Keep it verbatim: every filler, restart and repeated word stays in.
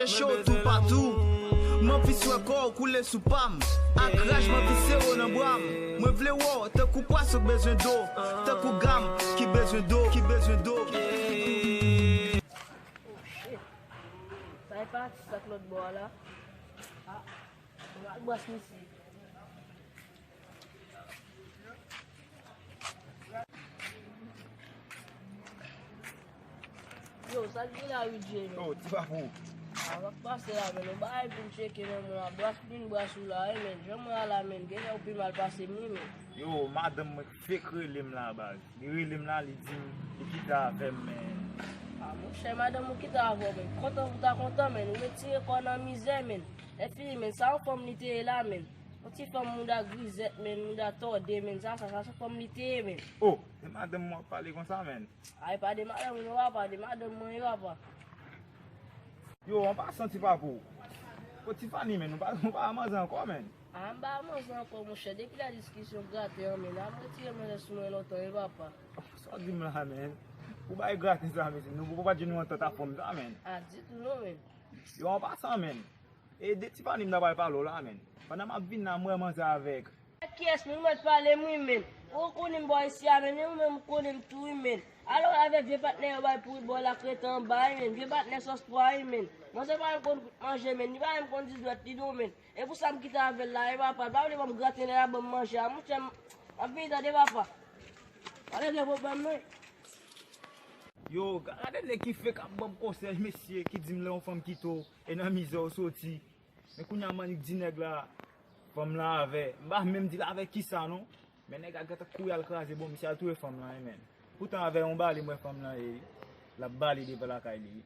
Cho toupatou. M anvi swè kò w koule sou pa m. Ak raj m anvi sere w nan bra m. Mwen vle wè w tankou pwason k bezwen do. Tankou gam ki bezwen do, ki bezwen do. Sa e pati sa k lòt bò a la. Ah, bras misye. Yo, sa k gen la, Ridjey, men? Oh, ti papou. A, sa k pase la, men? Yon bagay pou m tcheke nan mwen la. Bras vin bras ou la, wi, men. Jan mwen a la, men. Gen lè ou pi mal pase m, wi, men. Yo, madanm mwen k fèk rele m la, baz. Li rele m la, li di m li kite avè m, men. A, monchè, madanm ou kite avè w, men. Kontan pou ta kontan, men. Ou retire kò w nan mizè, men. Lè fini, men. Sa yon fanm li te ye la, men. Yon ti fanm mouda grizèt, men. Mouda tòde, men. Sa, sa, sa, sa fanm li te ye, men. Oh, se madanm mwen w ap pale konsa, men. Ay, pa de madanm ou non, papa, de madanm mwen yo, papa. Yo, an pasan, ti papou. Kot Tifani, men, nou pa, nou pa manzè ankò, men. A, m pa manzè ankò, monchè. Depi lè diskisyon graten an, men, a m retire manzè sou mwen lontan, wi, papa. Sa w di m la, men? Ou bay graten sa, men, nou, ou pa t jwenn yon antant ak fanm sa, men. A, ditou non, men. Yo, an pasan, men. E de Tifani m ta pral pale w la, men. Pandan m ap vin la, m wè manzè avèk. Kiyès, men, ou mèt pale m, wi, men. Ou konnen m bò isi a, men, e ou menm ou konnen m tou, wi, men. Alò, avèk vye patnè yo bay pouri bò la k rete anba, wi, men. Vye patnè sòs pwa, wi, men. Manzè pa menm konn kout manje, men. Li pa menm konn di dwèt li non, men. E pou sa m kite avè l la, e papa, l pa vle ban m graten lè l ap ban m manje a, monchè, m ap vini tande, papa. Pa regle pwoblèm, non. Yo, gade nèg ki fèk ap ban m konsèy, mesye, ki di m lè yon fanm kite w, e nan mizè w soti. Men kounye a m annik di nèg la, fanm lan avè. M pa menm di l avè kisa non. Men nèg la gentan kouri al kraze, bon, misye al touye fanm lan, wi, men. Poutan avè yon bale m wè fanm lan ye, l ap bale devan lakay li.